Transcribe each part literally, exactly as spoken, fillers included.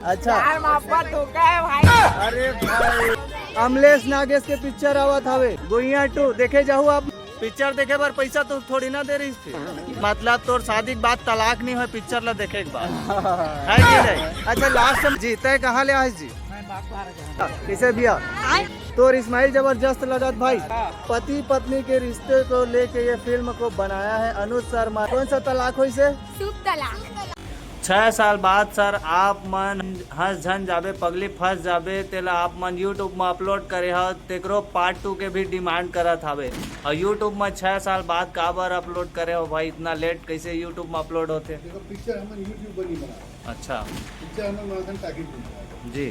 अच्छा। यार, मापा धोखा है भाई। अरे भाई, अमलेश नागेश के पिक्चर आवत हवे, गुइया टू, देखे जाहू आप? पिक्चर देखे बर पैसा तो थोड़ी ना दे रही थी। मतलब तोर शादी के बाद तलाक नहीं होय पिक्चर ला देखे के बाद, है कि नहीं? अच्छा, लास्ट में जी, तय कहाँ ले आज जी? कैसे भैया? तोर स्माइल जबरदस्त लगत भाई। पति पत्नी के रिश्ते को लेके ये फिल्म को बनाया है अनुज शर्मा। कौन सा तलाक होइसे? शुभ तलाक। छह साल बाद सर, आप मन हंस झन जाबे, पगली फंस जाबे, तेला आप मन YouTube में अपलोड करे हव, तेकरो पार्ट टू के भी डिमांड करत हवे। और YouTube में छह साल बाद काबर अपलोड करे हो भाई, इतना लेट कैसे YouTube में अपलोड होते? देखो, पिक्चर हमन YouTube पर नहीं बना। अच्छा। पिक्चर हमन बनाथन टाकीज में। जी।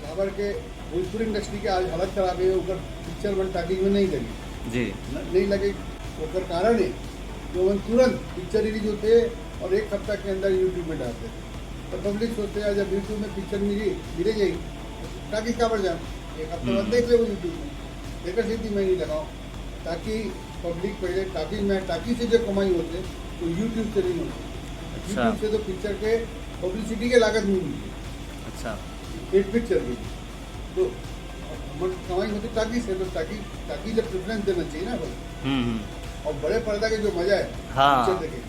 काबर के भोजपुरी इंडस्ट्री के आज हालत खराब है, ओकर पिक्चर मन टाकीज में नहीं लगी। जी। न-, नहीं लगे, ओकर कारण है कि ओमन तुरंत पिक्चर रिलीज होते और एक हफ्ता के अंदर YouTube में डालते। तो पब्लिक सोचते हैं, "जब YouTube में पिक्चर मिली, मिले जाई, टाकीज काबर जाए, एक हफ्ता बाद हम्म। देख ले वो YouTube में।" एकर सेती मैं नहीं लगाऊँ, ताकि पब्लिक पहले टाकीज में, टाकीज से जो कमाई होते, तो YouTube से नहीं होते। अच्छा। YouTube से तो पिक्चर के पब्लिसिटी के लागत नहीं मिलती। अच्छा। एक पिक्चर की। तो हमर कमाई होती टाकीज से, तो टाकीज, टाकीज जब प्रेफरेंस देना चाहिए ना भाई। हम्म, हम्म। और बड़े पर्दा के जो मजा है, हाँ। पिक्चर देखे,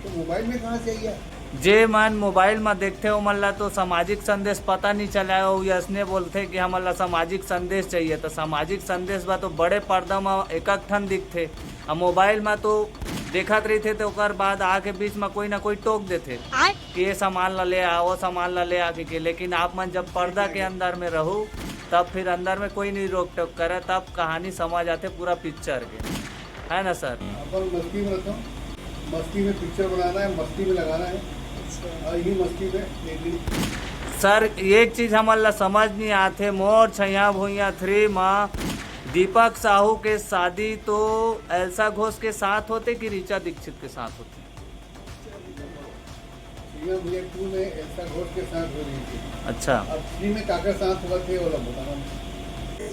तो मोबाइल में कहाँ से आई है? जे मन मोबाइल में देखथे, ओमन ला तो सामाजिक संदेश पता नहीं चला है। वो यसने बोलथे कि हमन ला सामाजिक संदेश चाहिए, तो सामाजिक संदेश बा तो बड़े पर्दा में एक एक ठन दिखथे। अब मोबाइल में तो देखत रहिथे, तो ओकर बाद आके बीच में कोई ना कोई टोक देथे आय। कि ये सामान ला ले आ, वो सामान ला ले आ के, के। लेकिन आप मन जब पर्दा के अंदर में रहू, तब फिर अंदर में कोई नहीं रोक टोक करे, तब कहानी समझ आथे पूरा पिक्चर के, है ना सर? अपन मस्ती में रहता हूँ, मस्ती में पिक्चर बनाना है, मस्ती में लगाना है, और यही मस्ती में एक दिन सर, एक चीज हमन ला समझ नहीं आथे, मोर छैया भुइया थ्री में दीपक साहू के शादी तो एल्सा घोष के साथ होथे कि ऋचा दीक्षित के साथ होथे? भैया, भैया टू में एल्सा घोष के साथ हो रही थी। अच्छा। अब थ्री में काकर साथ हुआ थे, वो लोग बताना।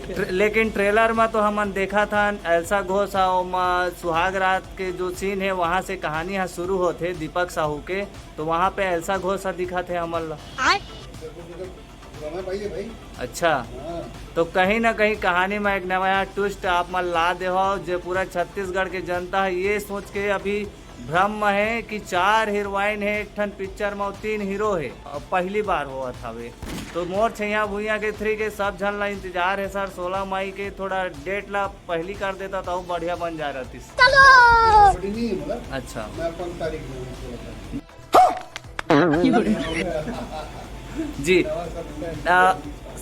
ट्रे-, लेकिन ट्रेलर में तो हमन देखा था एल्सा घोष हा ओमा सुहाग रात के जो सीन है, वहाँ से कहानी हा शुरू होथे दीपक साहू के, तो वहाँ पे एल्सा घोष हा दिखा थे हमन ला। पुराना भाई है भाई। अच्छा। हाँ। तो कहीं ना कहीं कहानी में एक नया ट्विस्ट आप मन ला दे हो, जो पूरा छत्तीसगढ़ के जनता है ये सोच के अभी भ्रम में है कि चार हीरोइन है एक ठन पिक्चर में, और तीन हीरो है, और पहली बार होवत हवे। तो मोर छैया भुइया के थ्री के सब झन ला इंतजार है सर, सोलह मई के। थोड़ा डेट ला पहली कर देता तो बढ़िया बन जा रहती। चलो। बड़ी नहीं है मतलब। अच्छा। मैं अपन तारीख में हूँ, सोलह तारीख। जी। आ,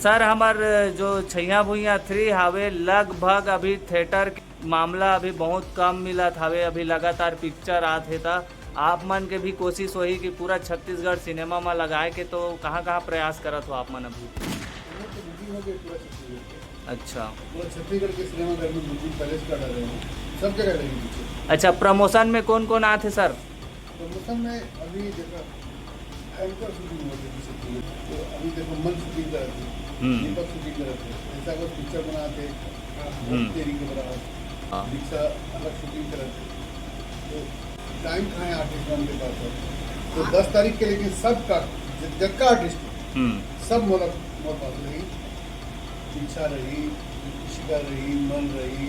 सर, हमर जो छैया भुइया थ्री हावे, लगभग अभी थिएटर के मामला अभी बहुत कम मिलत हावे, अभी लगातार पिक्चर आत हे, त आप मन के भी कोशिश होही कि पूरा छत्तीसगढ़ सिनेमा म लगाए के, तो कहाँ-कहाँ प्रयास करत हो आप मन अभी? हम लोग तो बिजी हो गए पूरा छत्तीसगढ़ के। अच्छा। पूरा छत्तीसगढ़ के सिनेमाघर में बिल्कुल पहले से कर रहे हैं, सब जगह रहेंगे पिक्चर। अच्छा, प्रमोशन में कौन-कौन आत हे सर? प्रमोशन में अभी देखो, एंकर शूटिंग हो रही है छत्तीसगढ़ में, तो अभी देखो मन शूटिंग कर रहे थे, हम्म। दीपक शूटिंग कर रहे थे, ऐसा अगर पिक्चर बनाते, हम्म। तेरी के बराबर, हाँ। दीक्षा अलग शूटिंग कर रहे थे, तो टाइम कहाँ है आर्टिस्ट लोगों के पास? तो हाँ। दस तारीख के लेकिन सबका, ज-, जग का आर्टिस्ट, हम्म। सब मोर, मोर पास रही। दीक्षा रही, इशिका रही, मन रही,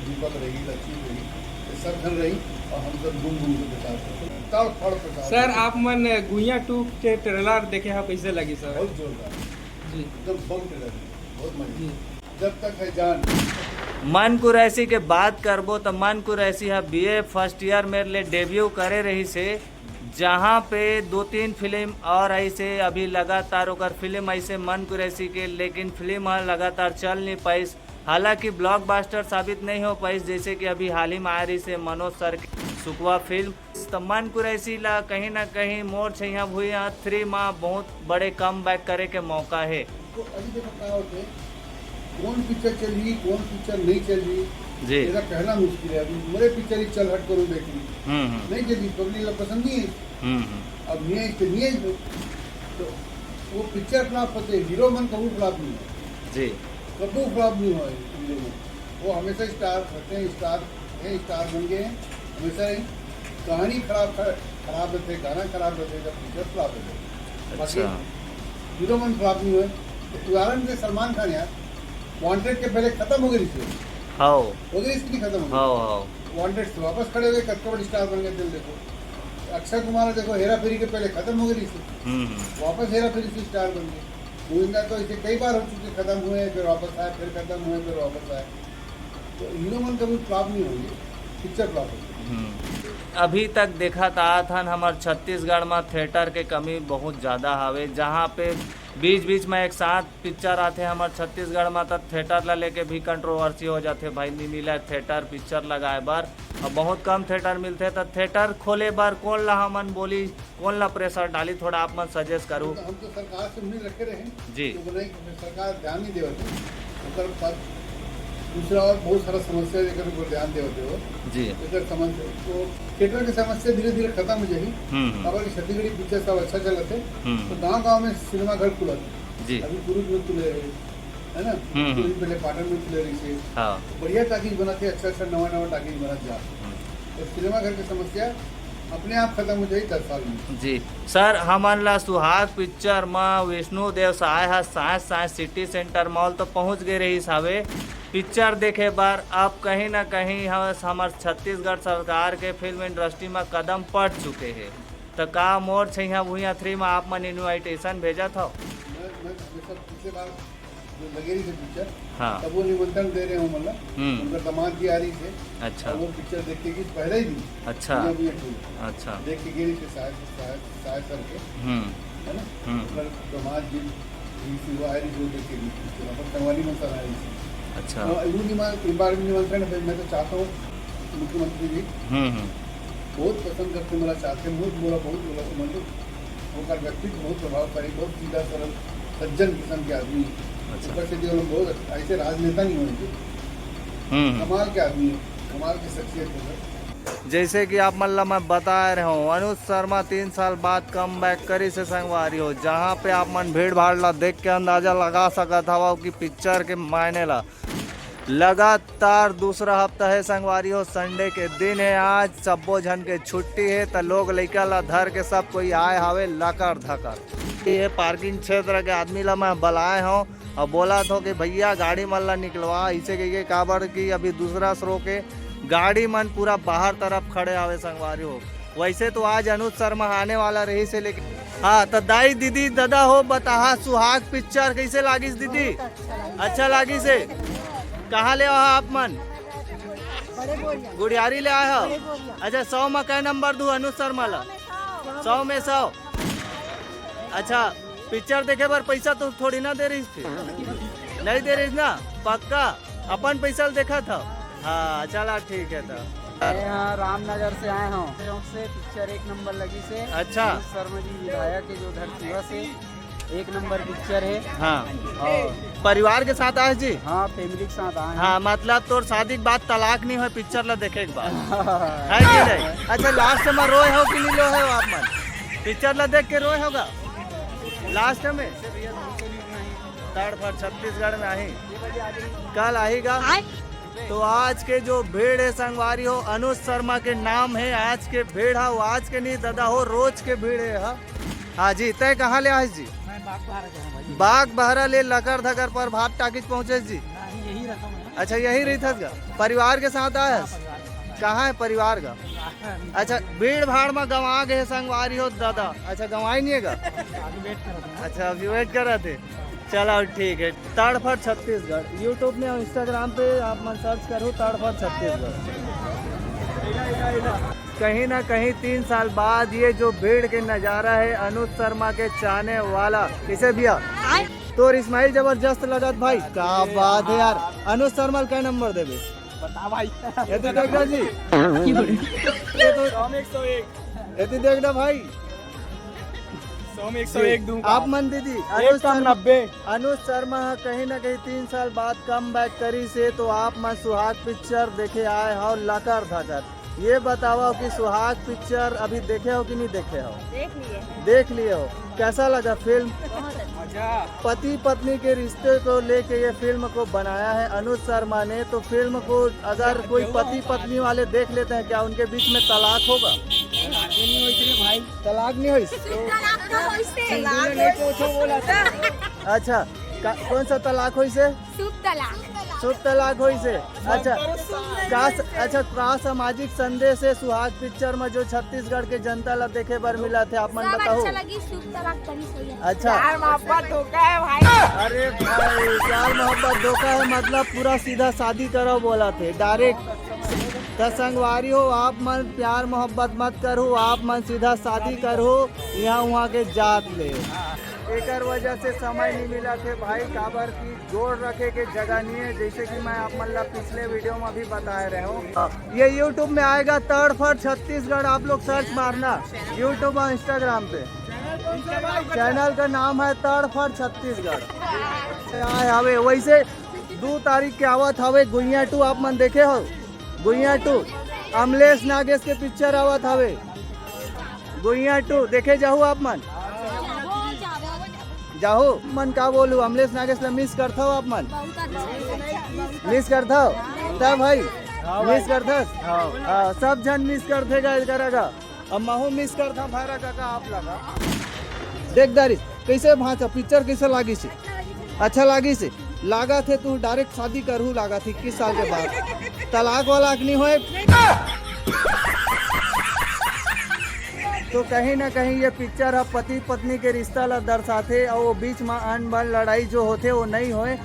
दीपक रही, लक्ष्मी रही, ये सब झन रही और हम सब घूम घूम के प्रचार करते हैं। तड़ फड़ प्रचार सर, करते हैं। आप मन गुइया टू के ट्रेलर देखे हो, कैसे लगी सर? बहुत जोरदार। जी। एकदम बम ट्रेलर है, बहुत मजा। जी। जब तक है जान। मन कुरैशी के बात करबो त मन कुरैशी ह बीए फर्स्ट ईयर मेरे लिए डेब्यू करे रहिसे, जहाँ पे दो तीन फिल्म और ऐसे अभी लगातार ओकर फिल्म ऐसे मन कुरैशी के, लेकिन फिल्म ह लगातार चल नहीं पाइस। हालांकि ब्लॉकबस्टर साबित नहीं हो पाइस, जैसे कि अभी हाल ही में आ रहिसे मनोज सर के सुकवा फिल्म। त मन कुरैशी ला कहीं ना कहीं मोर छैया भुइया थ्री मा बहुत बड़े कमबैक करे के मौका है। तो अभी देखो क्या होते हैं, कौन पिक्चर चल रही, कौन पिक्चर नहीं चल रही, जी। मेरा कहना मुश्किल है। अभी मेरे पिक्चर ही चल हट करो देखी, हम्म, हम्म। नहीं चली, पब्लिक ला पसंद नहीं है। हम्म, हम्म। अब नहीं आई तो नहीं आई, तो, तो वो पिक्चर फ्लॉप होते, हीरो मन कभी फ्लॉप नहीं हो, जी। कभी फ्लॉप नहीं हो हीरो मन, वो हमेशा स्टार रहते हैं, स्टार हैं, स्टार बन गए हैं, हमेशा ही। कहानी खराब, खराब रहते, गाना खराब रहते, जब पिक्चर फ्लॉप होते। बाकी अच्छा। हीरो मन फ्लॉप नहीं हुए। तो उदाहरण के सलमान खान यार, वांटेड के पहले खत्म हो गई थी। हाओ। हो गई इसकी खत्म हो गई। हाओ हाओ। वांटेड से वापस खड़े हो गए, कतका बड़े स्टार बन गए, दिल देखो। अक्षय कुमार देखो, हेरा फेरी के पहले खत्म हो गई थी, हम्म हम्म। वापस हेरा फेरी से स्टार बन गए। गोविंदा तो इसे कई बार हो चुके, खत्म हुए फिर वापस आए, फिर खत्म हुए फिर वापस आए। तो हीरो मन कभी फ्लॉप नहीं होंगे, पिक्चर फ्लॉप होगी। हम्म। अभी तक देखत आत हन, हमर छत्तीसगढ़ म थिएटर के कमी बहुत ज़्यादा हवे। जहाँ पे बीच बीच में एक साथ पिक्चर आथे हमर छत्तीसगढ़ म, त थिएटर ला लेके भी कंट्रोवर्सी हो जाथे, भाई नहीं मिला थिएटर पिक्चर लगाए बर। अब बहुत कम थिएटर मिलथे, त थिएटर खोले बर कौन ला हमन बोली, कौन ला प्रेशर डाली, थोड़ा आप मन सजेस्ट करू। तो हम तो सरकार से उम्मीद रखे रहे हैं जी। तो बनाई, सरकार ध्यान नहीं देवत है। ओकर बाद दूसरा और बहुत सारा समस्या एकर ऊपर ध्यान देवत है वो। जी। एकर समस्या तो थिएटर के समस्या धीरे धीरे खत्म हो जाही। हम्म हम्म। अब अगर छत्तीसगढ़ी पिक्चर सब अच्छा चलत है हम्म। तो गांव गांव में सिनेमा घर खुलत है। जी। अभी कुरुद में खुले रहे, है ना? हम्म। कुरुद पहले पाटन में खुले रही से। हाँ। बढ़िया टाकीज बनत है, अच्छा अच्छा नवा नवा टाकीज बनत जा। हम्म। तो सिनेमा घर की समस्या अपने आप खत्म हो जाएगी दस साल में। जी सर, हमन ला सुहाग पिक्चर म विष्णु देव सहाय ह Sai Sai city centre mall तो पहुंच गए रहिस हवे पिक्चर देखे बर। अब कहीं ना कहीं हम, हमर छत्तीसगढ़ सरकार के फिल्म इंडस्ट्री म कदम पड़ चुके हे। त का मोर छैया भुइया थ्री म आप मन इनविटेशन भेजत हव? मैं मैं हमेशा पिछले बार जो लगे रही थे पिक्चर, हाँ। तब वो निमंत्रण दे रहे हो मतलब, हम्म। उनका दामाद जी आ रही थे। अच्छा। और वो पिक्चर देख के कि पहले ही दिन अच्छा। भैया, भैया, ठीक है। अच्छा। देख के गिरी थे साय साय साय सर के, हम्म। है ना? हम्म। पर दामाद जी भी थी, वो आ रही जो देख के भी पिक्चर, पर संगवारी में सर आ रही थी। अच्छा। और वो निमा- इस बार भी निमंत्रण है, मैं तो चाहता हूँ मुख्यमंत्री जी हम्म हम्म। बहुत पसंद करते, मला चाहते हैं, बहुत बोला, बहुत बोला तो मतलब ओकर व्यक्तित्व बहुत प्रभावकारी, बहुत सीधा सरल सज्जन किस्म के आदमी। अच्छा। ऊपर से केवल बहुत अच्छा, ऐसे राजनेता नहीं होने चाहिए। हम्म हम्म। कमाल के आदमी है, कमाल की शख्सियत है सर। जैसे कि आप मन ला मैं बता रहे हूँ, अनुज शर्मा तीन साल बाद कम बैक करिस हे संगवारी हो, जहाँ पे आप मन भीड़ भाड़ ला देख के अंदाजा लगा सकत हवव कि पिक्चर के मायने ला। लगातार दूसरा हफ्ता है संगवारी हो, संडे के दिन है आज, सब्बो झन के छुट्टी है, त लोग लइका ला धर के सब कोई आए हवे लकर धकर। ये पार्किंग क्षेत्र के आदमी ला मैं बलाए हूँ और बोला थो कि भैया गाड़ी मन ला निकलवा, इसे कहिए काबर कि अभी दूसरा शो के गाड़ी मन पूरा बाहर तरफ खड़े हवे संगवारी हो। वैसे तो आज अनुज शर्मा आने वाला रहिस हे, लेकिन हाँ, तो दाई दीदी दादा हो, बताहा सुहाग पिक्चर कैसे लागिस दीदी? अच्छा लागिस हे। कहाँ ले आए हो आप मन? गुढ़ियारी ले आए हो? अच्छा, सौ में कै नंबर दू अनुज शर्मा ला? सौ में सौ। अच्छा, पिक्चर देखे बर पैसा तो थोड़ी ना दे रहिस हे, नहीं दे रहिस ना? पक्का अपन पैसा ल देखत हव? हाँ, चला ठीक है तो। मैं यहाँ रामनगर से आए हूँ। चौक से पिक्चर एक नंबर लगिस हे। अच्छा। अनुज शर्मा जी विधायक है जो धरतीवा से, एक नंबर पिक्चर है। हाँ। और परिवार के साथ आए जी? हाँ, फैमिली के साथ आए हैं। हाँ, मतलब तोर शादी के बाद तलाक नहीं होय पिक्चर ला देखे के बाद, है कि नहीं? अच्छा, लास्ट में रोए हो कि नहीं रोए हो आप मन? पिक्चर ला देख के रोए होगा लास्ट में? तड़फड़ छत्तीसगढ़ में आही, कल आहीगा। तो आज के जो भीड़ है संगवारी हो, अनुज शर्मा के नाम है आज के भीड़ हा, वो आज के नहीं दादा हो, रोज के भीड़ है हा। हाँ जी, तय कहाँ ले आइस जी? मैं बागबाहरा जाऊँ भाई। बागबाहरा ले लकर धकर प्रभात टाकीज पहुँचे जी। नहीं, यही रहता हूँ मैं। अच्छा, यही रहिथस गा? परिवार के साथ आयस? परिवार के साथ कहाँ है परिवार का? आया। अच्छा, भीड़ भाड़ में गंवा गए संगवारी हो दादा। अच्छा, गंवाए नहीं है गा? अभी वेट कर रहा हूँ। अच्छा, अभी वेट कर रहे थे। चलो ठीक है। तड़फड़ छत्तीसगढ़ YouTube में और Instagram पे आप मन सर्च करो तड़फड़ छत्तीसगढ़। कहीं ना कहीं तीन साल बाद ये जो भीड़ के नजारा है अनुज शर्मा के चाहने वाला, इसे भैया तोर स्माइल जबरदस्त लगत भाई, क्या बात है यार। अनुज शर्मा ल कै नंबर देबे? बता भाई। ये तो देख रहा जी, सौ में एक सौ एक। ये तो देख रहा भाई। सौ में एक सौ एक दूंगा। आप मन दीदी, एक अनुज कम शर्मा, नब्बे। अनुज शर्मा हा कहीं ना कहीं तीन साल बाद कम बैक करिस हे, तो आप मन सुहाग पिक्चर देखे आए हो लकर धकर। ये बताओ कि सुहाग पिक्चर अभी देखे हो कि नहीं देखे हो? देख लिए हैं। देख लिए हो, कैसा लगा फिल्म? बहुत अच्छा। मजा। पति पत्नी के रिश्ते को लेके ये फिल्म को बनाया है अनुज शर्मा ने, तो फिल्म को अगर कोई पति पत्नी वाले देख लेते हैं, क्या उनके बीच में तलाक होगा? आगे नहीं होई रे भाई। तलाक नहीं होई? तलाक तो होइसे। सिंधु ने नहीं पूछो बोला था। अच्छा, का, कौन सा तलाक होइस हे? शुभ तलाक। शुभ तलाक होइस हे। अच्छा, का स-, अच्छा, का सामाजिक संदेश हे सुहाग पिक्चर में, जो छत्तीसगढ़ के जनता ला देखे बर मिलत हे, आप मन बताओ। अच्छा लगी, शुभ तलाक तनी सही हे। अच्छा। प्यार मोहब्बत धोखा हे भाई। अरे भाई, प्यार मोहब्बत धोखा हे, मतलब पूरा सीधा शादी करो बोलत हे, direct। त संगवारी हो, आप मन प्यार मोहब्बत मत करहू, आप मन सीधा शादी करहू, इहाँ उहाँ के जात ले। एकर वजह से समय नहीं मिलत हे भाई, काबर कि जोड़ रखे के जगह नहीं हे, जैसे कि मैं आप मन ला पिछले video में भी बताए रहे हूँ। ये YouTube में आएगा तड़फड़ छत्तीसगढ़, आप लोग search मारना YouTube और Instagram पे। Channel का नाम हे तड़फड़ छत्तीसगढ़। आए हवे, वैसे दू तारीख के आवत हवे गुइया two, आप मन देखे हो? गुइया two, अमलेश नागेश के पिक्चर आवत हवे। गुइया two देखे जाहू आप मन? जाहू मन, का बोलू, अमलेश नागेश ला miss करथव आप मन? बहुत अच्छा। Miss करथव? त भाई, miss करथस? हाँ, सब झन miss करथे गा, करा गा। अब महू miss करथव भैरा काका आप लगा। देख दारी, कैसे भांचा पिक्चर कैसे लागिस हे? अच्छा लागिस हे? लागत हे तू direct शादी करहू लागत हे इक्कीस साल के बाद। तलाक वलाक नहीं होए। तो कहीं ना कहीं ये पिक्चर ह पति पत्नी के रिश्ता ला दर्शाथे, और वो बीच में अनबन लड़ाई जो होथे वो नहीं होए।